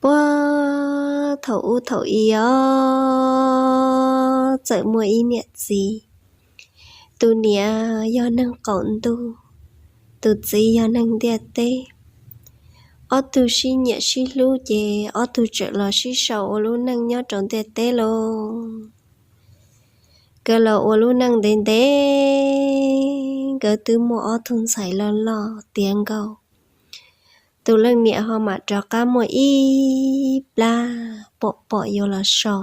Puag thaum ub thaum i os, txawm muaj ib niam txiv. Tus niam yog neeg qaum ntuj, tus txiv yog neeg ntiaj teb. Ob tug sib nyiam sib hlub ces ob tug txawm los sib sau ua lub neej nyob rau ntiaj teb lauj. Nkawd los ua lub neej ntev ntev, nkawd twb muaj ob tug ntxhais loj loj tiav nkaus. Tus leej niam ho mam rov qab muaj ib plab pom pom yuav los so.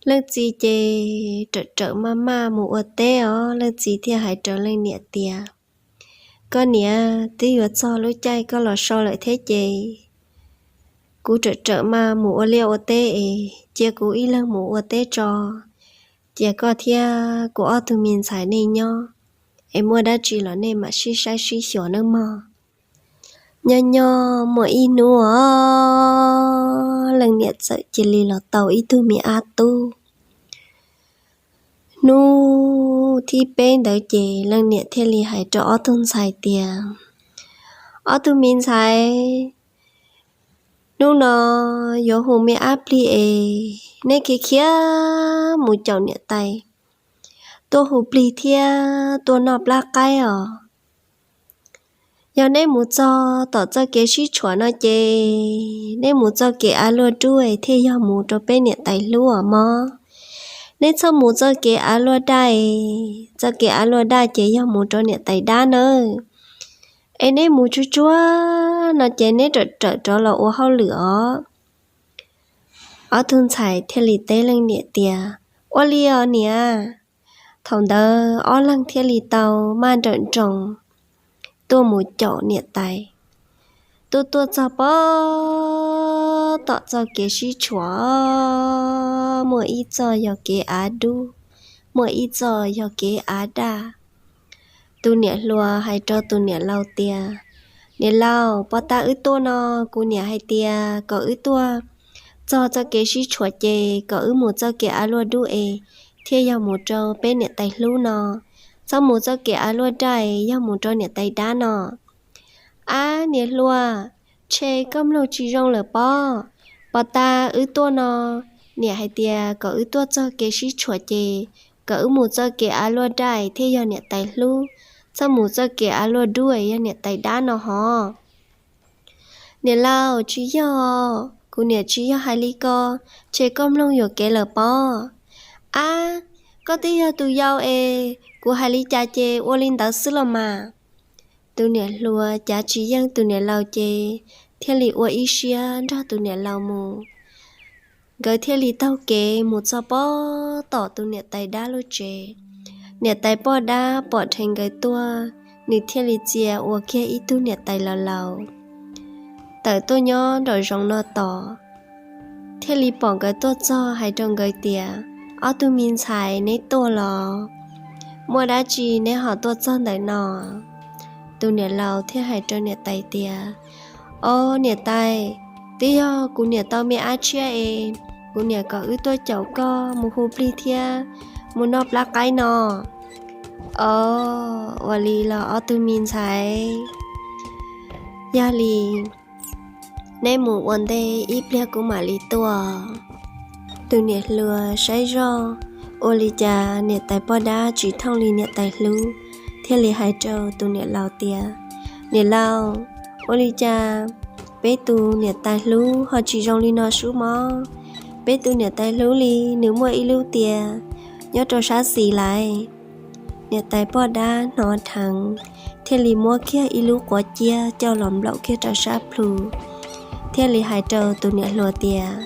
Leej txiv ces rawm rawm maj maj mus ua teb os, leej txiv thiaj hais rau leej niam tias, Koj niam, twb yuav txog lub caij koj los so lawm thiab ces kuv rawm rawm maj mus ua liaj ua teb es cia kuv ib leeg mus ua teb tso, cia koj thiab kuv ob tug me ntxhais nej nyob, es muaj dab tsi los nej mam sib saib sib xyuas nawb mog. Nyob nyob muaj ib hnub os, leej niam txawm cia li los tau ib tug me ab tub. Hnub thib peb ntawd ces leej niam thiaj li hais rau ob tug ntxhais tias, Ob tug me ntxhais, hnub no yuav hu me ab plig es nej khiav khiav mus caum niam tais tuaj hu plig thiab tuaj noj plab qaib os. Yog neb mus txog tom txoj kev sib tshuam no ces neb mus txoj kev av luaj dub es thiaj yog mus rau peb niam tais hlub os mog. Neb txhob mus txoj kev av luaj daj, txoj kev av luaj daj ces yog mus rau niam tais dab nawb. Es neb mus tsuag tsuag no ces neb rawm rawm rov los ua hauj lwm os. Ob tug ntxhais thiaj li teb leej niam tias, Ua li os niam. Thaum ntawd ob leeg thiaj li tau maj nrawm nroos tuaj mus caum niam tais. Tuaj tuaj txog pog tom txoj kev sib tshuam, muaj ib txoj yog kev av dub, muaj ib txoj yog kev av daj. Tus niam hluas hais rau tus niam laus tias, Niam laus, pog tab wb tuaj no, kuv niam hais tias kom wb tuaj txog txoj kev sib tshuam ces kom wb mus txoj kev av luaj dub es thiaj yog mus rau peb niam tais hlub no. Txhob mus txoj kev av luaj daj es yog mus rau niam tais dab no. Ab niam hluas, ntshe koj mloog tsis zoo lawm pob. Pog tab wb tuaj no, niam hais tias kom wb tuaj txog kev sib tshuam ces kom wb mus txoj kev av luaj daj thiaj yog niam tais hlub, txhob mus txoj kev av luaj dub yog niam tais dab no hov. Niam laus, tsis yog, kuv niam tsis yog hais li ko, ntshe koj mloog yuam kev lawm pob. Ab, koj twb yog tus yau es kuv hais li cas ces ua li ntawd xwb los mas. Tus niam hluas cav tsis yeej tus niam laus ces thiaj li ua ib siab nrog tus niam laus mus. Nkawd thiaj li taug kev mus txog pog tom tus niam tais dab lub tsev. Niam tais poj dab pom dheev nkawd tuaj, nws thiaj li txia ua kiag ib tug niam tais laus laus tawm tuaj nyob nraum zoov no tos, thiaj li pom nkawd tuaj txog hais rau nkawd tias, Ob tug me ntxhais, neb tuaj los? Muaj dab tsi neb ho tuaj txog ntawm no? Tus niam laus thiaj hais rau niam tais tias, Ob niam tais, twb yog kuv niam tau me ab tshiab es kuv niam kom wb tuaj caum koj mus hu plig thiab mus noj plab qaib no. Ob, ua li los ob tug me ntxhais, yog li neb mus ua ntej ib pliag kuv mam li tuaj. Tus niam hluas saib zoj ua li cas niam tais poj dab tsis thooj li niam tais hlub, thiaj li hais rau tus niam laus tias, Niam laus, ua li cas peb tus niam tais hlub ho tsis zoo li no sub mob? Peb tus niam tais hlub li nws muaj ib lub tias nyob rau sab xis lais. Niam tais poj dab hnov dheev, thiaj li muab kiag ib lub quav ciab coj los nplaum kiag rau sab plhu, thiaj li hais rau tus niam hluas tias,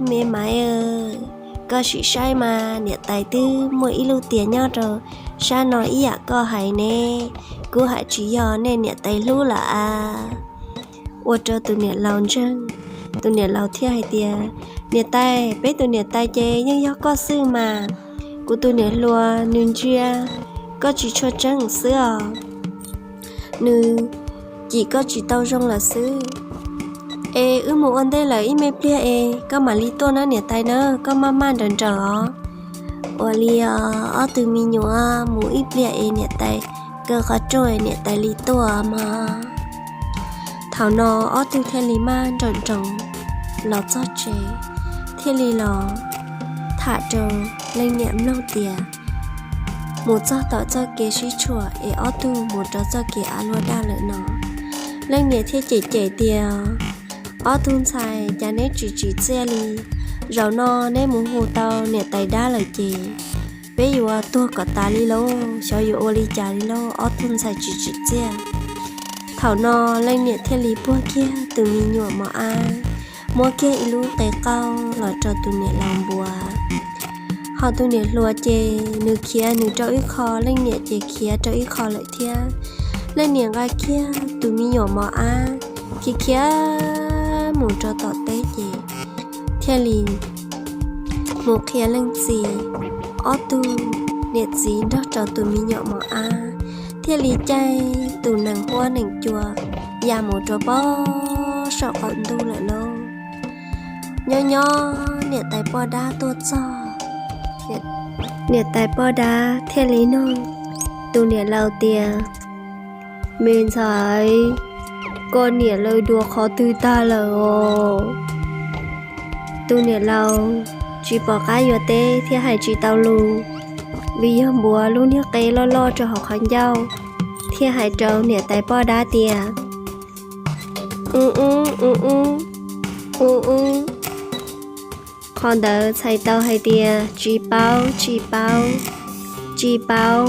Me maiv, koj sim saib mas, niam tais twb muaj ib lub tias nyob rau sab no ib yam koj hais ne, kuv hais tsis yog nej niam tais hlub lawm a. Ua rau tus niam laus ntseeg, tus niam laus thiaj hais tias, Niam tais, peb tus niam tais ces yeej yog koj xwb mas. Kuv tus niam hluas nws ntsia koj tsis tshua tseeb xwb os, nws cim koj tsis tau zoo lawm xwb. Es wb mus ua ntej lawm ib me pliag es koj mam li tuaj nawb niam tais nawb, koj maj maj nrawm nrawm os. Ua li os, ob tug me nyuam mus ib pliag es niam tais kaw qhov rooj niam tais li tuaj mog. Thaum no ob tug thiaj li maj nroos nroos los txog tsev, thiaj li los tham rau leej niam mloog tias mus txog tom txoj kev sib tshuam es ob tug mus rau txoj kev av luaj daj lawm no. Leej niam thiaj cem cem tias, ob tug ntxhais, cas neb tsis tsim txiaj li? Zaum no neb mus hu tau niam tais dab lawm ces peb yuav tuag kom tas li lauj, xyov yuav ua li cas li lauj, ob tug ntxhais tsis tsim txiaj. Thaum no leej niam thiaj li puag kiag tus me nyuam mos ab, muab kiag ib lub qe qaug los rau tus niam laus npuav. Ho tus niam hluas ces nws khiav nws rau ib qho, leej niam ces khiav rau ib qho lawm thiab. Leej niam nqa kiag tus me nyuam mos ab, khiav khiav mus rau tom teb ces thiaj li mus qhia leej txiv. Ob tug niam txiv nrog rau tus me nyuam mos ab thiaj li caij tus nees huab nees cua ya mus rau pem saum qaum ntuj lawm lauj. Nyob nyob niam tais poj dab tuaj txog, niam tais poj dab thiaj li nug tus niam laus tias, me ntxhais, koj niam lawv dua qhov twg tag lawm os? Tus niam laus tsis pom qab yuav teb thiab hais tsis tau lus, vim yog npuav lub niag qe loj loj rau hauv qhov ncauj, thiaj hais rau niam tais poj dab tias, u u u u u u. Qhov ntawd txhais tau hais tias tsis paub, tsis paub, tsis paub.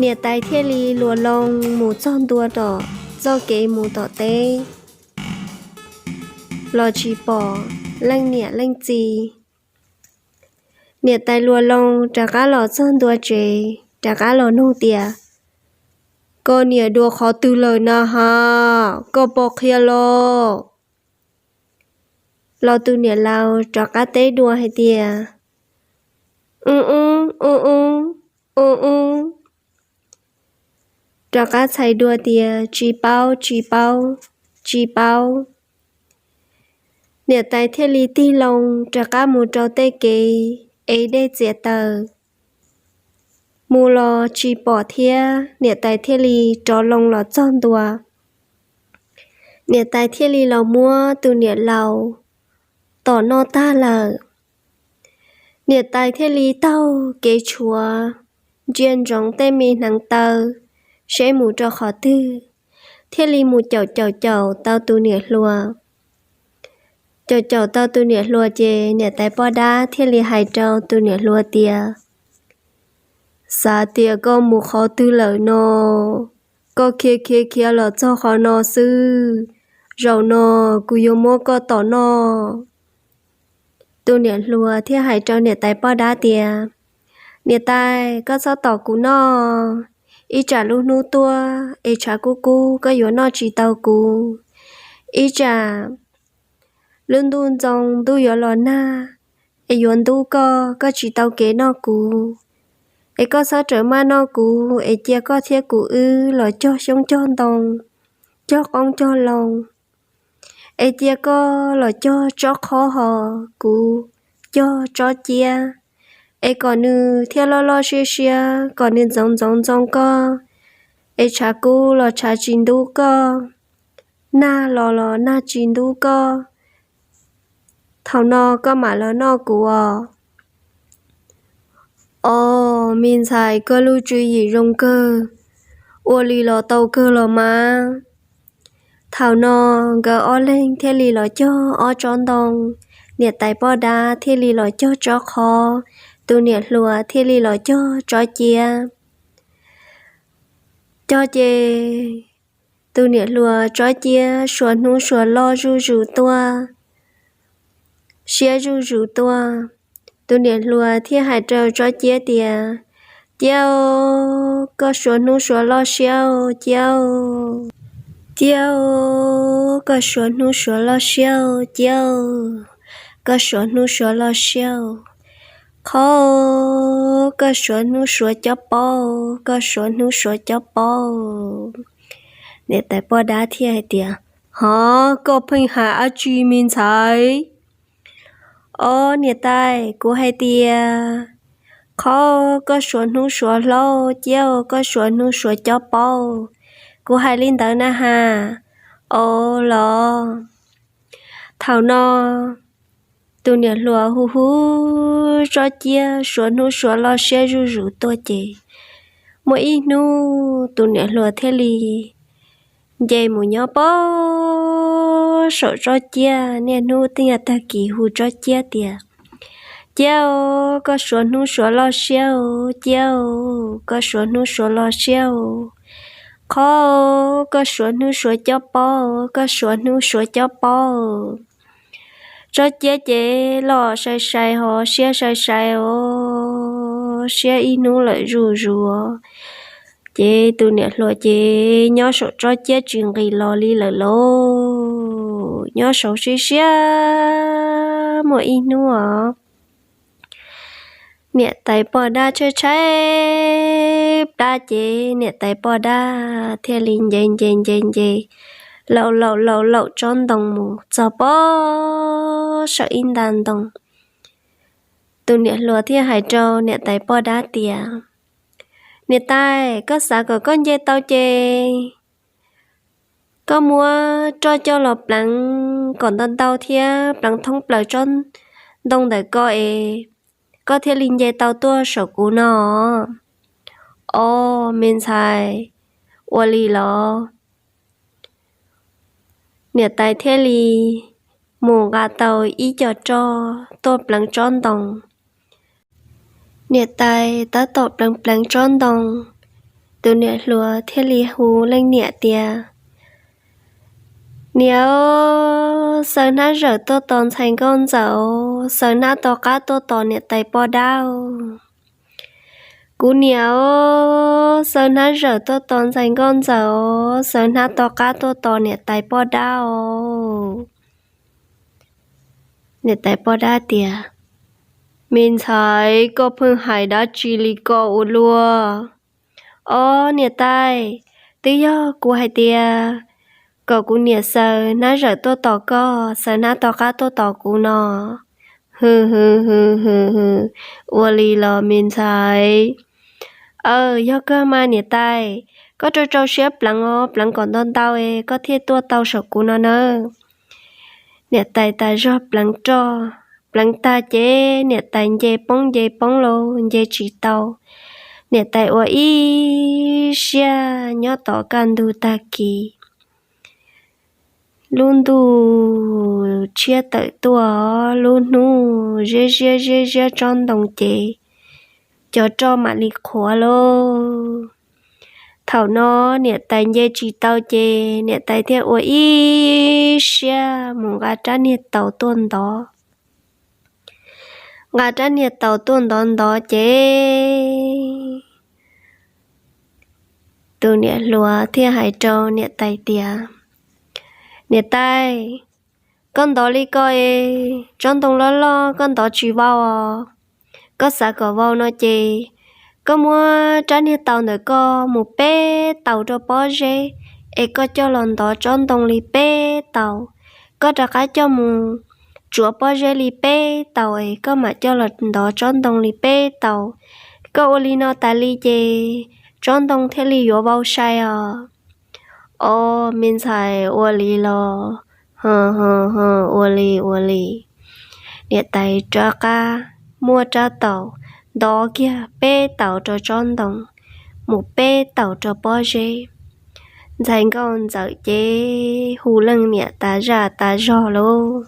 Niam tais thiaj li luas loo mus txog ntua tom txoj kev mus tom teb los tsis pom leej niam leej txiv. Niam tais luas loo rov qab los txog ntua tsev, rov qab los nug tias, koj niam dua qhov twg lawm na ha? Koj puas qhia los? Los tus niam laus rov qab teb dua hais tias, u u u u u u. Rov qab txhais dua tias tsis paub, tsis paub, tsis paub. Niam tais thiaj li tig loo rov qab mus rau tej kev ev dej txiav taws, mus los tsis pom thiab, niam tais thiaj li rov loo los txog ntua. Niam tais thiaj li los muab tus niam laus tom noj tag lawm. Niam tais thiaj li taug kev tshuav ntsia ntsoov tej me hneev taw seb mus rau qhov twg, thiaj li mus caum caum caum tau tus niam hluas. Caum caum tau tus niam hluas ces niam tais poj dab thiaj li hais rau tus niam hluas tias, xav tias koj mus qhov twg lawm no, koj khiav khiav khiav los txog qhov no xwb, zaum no kuv yuav muab koj tom noj. Tus niam hluas thiaj hais rau niam tais poj dab tias, niam tais, koj txhob tom kuv noj, ib tsam lub hnub tuaj es tshav kub kub koj yuav noj tsis tau kuv, ib tsam lub ntuj ntxoo ntuj yuav los nag es yuav ntub koj, koj tsis tau kev noj kuv. Es koj txhob rawm maj noj kuv, es cia koj thiab kuv wb los cog xyoob cog ntoo, cog qoob cog loo, es cia koj los cog tsob qhob hos kuv cog tsob ciab, es kom nws thiaj loj loj siab siab, kom nws ntxoov ntxoov ntxoo koj, es tshav kub los tshav tsis ntub koj, nag los los nag tsis ntub koj. Thaum no koj mam los noj kuv os. Os, me ntxhais, koj lub tswv yim zoo kawg, ua li los tau kawg los mas. Thaum no nkawd ob leeg thiaj li los cog ob tsob ntoo, niam tais poj dab thiaj li los cog tsob qhob, tus niam hluas thiaj li los cog tsob ciab. Cog ces tus niam hluas tsob ciab suav hnub suav loj zuj zus tuaj, siab zuj zus tuaj. Tus niam hluas thiaj hais rau tsob ciab tias, ciab, koj suav hnub suav loj siab, ciab, ciab, koj suav hnub suav loj siab, ciab, koj suav hnub suav loj siab. Qhob, koj suav hnub suav cob pob, koj suav hnub suav cob pob. Niam tais poj dab thiaj hais tias, hov, koj pheej hais dab tsi me ntxhais? Os niam tais, kuv hais tias, qhob, koj suav hnub suav hlob, ciab, koj suav hnub suav cob pob. Kuv hais li ntawd na has. Au los. Thaum no tus niam hluas hu hu tsob ciab, suav hnub suav loj siab zuj zus tuaj ces, muaj ib hnub tus niam hluas thiaj li nce mus nyob pog saum tsob ciab, niaj hnub tej nyag tag kis hu tsob ciab tias, Ciab aw, koj suav hnub suav loj siab aw, ciab aw, koj suav hnub suav loj siab aw, qhov aw, koj suav hnub suav cob pob aw, koj suav hnub suav cob pob aw. Tsob ciab ces loj sai sai hos siab sai sai os, siab ib hnub lawm zuj zus. Ces tus niam hluas ces nyob saum tsob ciab tsis nqis los li lawm lauj, nyob saud siab siab. Muaj ib hnub os, niam tais poj dab tshaib tshaib plab ces niam tais poj dab thiaj li nce nce nce nce, laum laum laum laum tsob ntoo mus txog pog saum ib nta ntoo. Tus niam hluas thiaj hais rau niam tais poj dab tias, Niam tais, koj xav kom koj nce tau ces koj muab roj coj los pleev kom ntau ntau thiab pleev thoob plaws tsob ntoo ntawm ko es koj thiaj li nce tau tuaj saum kuv no. Os, me ntxhais, ua li los. Niam tais thiaj li mus nqa tau ib co roj tuaj pleev tsob ntoo. Niam tais tab tom pleev pleev tsob ntoo, tus niam hluas thiaj li hu leej niam tias, Niam aw, xaws hnab zawm tuaj tos ntxhais nkauj ntxawm os, xaws hnab to qab tuaj tos niam tais poj dab os. Kuv niam aw, xaws hnab zawm tuaj tos ntxhais nkauj ntxawm os, xaws hnab to qab tuaj tos niam tais poj dab os. Niam tais poj dab tias, Me ntxhais, koj pheej hais dab tsi li ko ua luaj? Os niam tais, twb yog kuv hais tias kom kuv niam xaws hnab zawm tuaj tos koj, xaws hnab to qab tuaj tos kuv no. Hw hw hw hw hw, ua li los me ntxhais. Aw, yog kawg mas niam tais, koj rau rau siab pleev os, pleev kom ntau ntau es koj thiaj tuaj tau saum kuv no nawb. Niam tais tas zog pleev roj, pleev tag ces niam tais nce poob nce poob los nce tsis tau. Niam tais ua ib siab nyob tom kaj ntug tag kis. Lub ntuj tshiab tawm tuaj, lub hnub ziab ziab ziab ziab tsob ntoo ces cov roj mam li qhuav lauj. Thaum no niam tais nce tsis tau ces niam tais thiaj ua ib siab mus nqa rab niag taus tuaj ntov. Nqa rab niag taus tuaj ntov ntov ces tus niam hluas thiaj hais rau niam tais tias, Niam tais, koj ntov li ko es tsob ntoo loj loj koj ntov tsis vau os. Koj xav kom vau no ces koj muab rab niag taus ntawm koj mus peb taus rau pob zeb es koj coj los ntov tsob ntoo li peb taus. Koj rov qab coj mus tsuav pob zeb li peb taus es koj mam coj los ntov tsob ntoo li peb taus. Koj ua li no tas li ces tsob ntoo thiaj li yuav vau sai os. Os, me ntxhais, ua li los. Ho ho ho, ua li ua li. Niam tais rov qab muab rab taus ntov kiag peb taus rau tsob ntoo, mus peb taus rau pob zeb. Ntxhais nkauj ntxawm ces hu leej niam tas zaj tas zog lauj.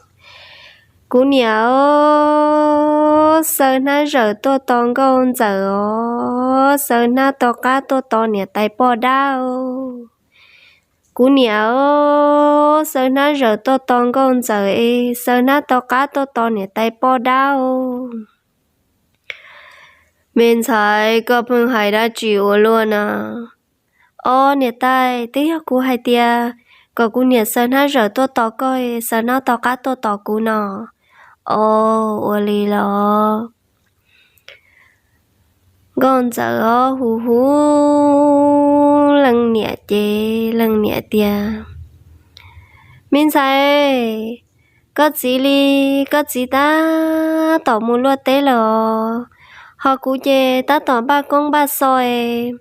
Kuv niam os, xaws hnab zawm tuaj tos nkauj ntxawm os, xaws hnab to qab tuaj tos niam tais poj dab os. Kuv niam os, xaws hnab zawm tuaj tos nkauj ntxawm es xaws hnab to qab tuaj tos niam tais poj dab os. Me ntxhais, koj pheej hais dab tsi ua luaj na? Os niam tais, twb yog kuv hais tias kom kuv niam xaws hnab zawm tuaj tos koj, xaws hnab to qab tuaj tos kuv no. Os, ua li los. Nkauj ntxawm os hu hu leej niam ces leej niam tias, Me ntxhais, koj txiv li, koj txiv tab tom mus luaj teb lawm os, ho kuv ces tab tom npaj koob npaj xo es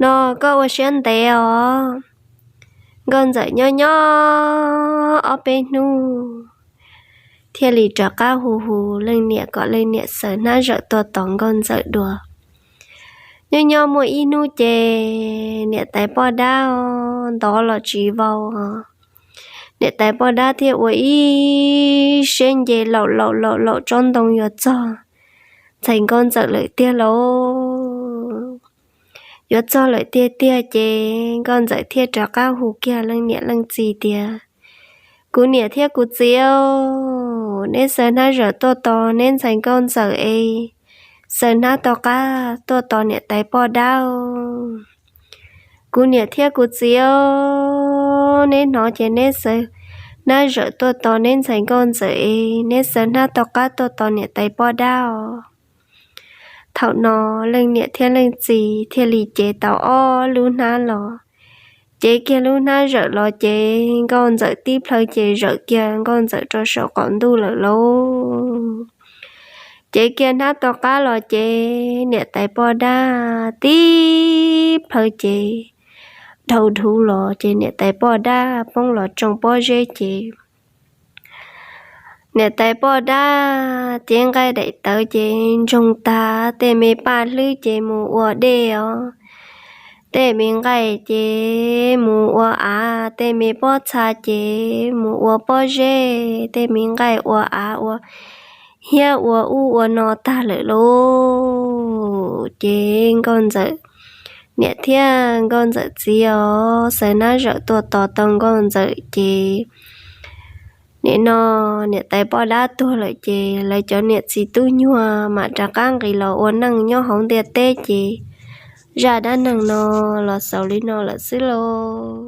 no koj ua siab ntev os. Nkauj Ntxawm nyob nyob ob peb hnub thiaj li rov qab hu hu leej niam kom leej niam xaws hnab zawm tuaj tos Nkauj Ntxawm dua. Nyob nyob muaj ib hnub ces niam tais poj dab ntov los tsis vau, niam tais poj dab thiaj ua ib siab nce laum laum laum laum tsob ntoo yuav txog ntxhais Nkauj Ntxawm lawm tiag lauj. Yuav txog lawm tiag tiag ces Nkauj Ntxawm thiaj rov qab hu kiag leej niam leej txiv tias, Kuv niam thiab kuv txiv, neb xaws hnab zawm tuaj tos neb ntxhais Nkauj Ntxawm es, xaws hnab to qab tuaj tos niam tais poj dab. Kuv niam thiab kuv txiv, neb hnov ces neb xaws hnab zawm tuaj tos neb ntxhais Nkauj Ntxawm es, neb xaws hnab to qab tuaj tos niam tais poj dab os. Thaum no leej niam thiab leej txiv thiaj li cev tau ob lub hnab los. Cev kiag lub hnab zawm los ces Nkauj Ntxawm tib plhaw ces zawm kiag Nkauj Ntxawm rau saum qaum ntuj lawm lauj. Cev kiag hnab to qab los ces niam tais poj dab tib plhaw ces dhau dhuv los ces niam tais poj dab poob los tsoo pob zeb ces niam tais poj dab cev nqaij daim tawv ces ntsoog tag, tej me paj hlwb ces mus ua dej os, tej me nqaij ces mus ua av, tej me pob txha ces mus ua pob zeb, tej me nqaij ua av ua hiab ua ub ua no tag lawm lauj. Ces Nkauj Ntxawm niam thiab Nkauj Ntxawm txiv os xaws hnab zawm tuaj tos tau Nkauj Ntxawm ces nim no niam tais poj dab tuag lawm ces lawv cov niam txiv tub nyuag mam rov qab nqis los ua neej nyob hauv ntiaj teb ces zaj dab neeg no los xaus li no lawm xwb lauj.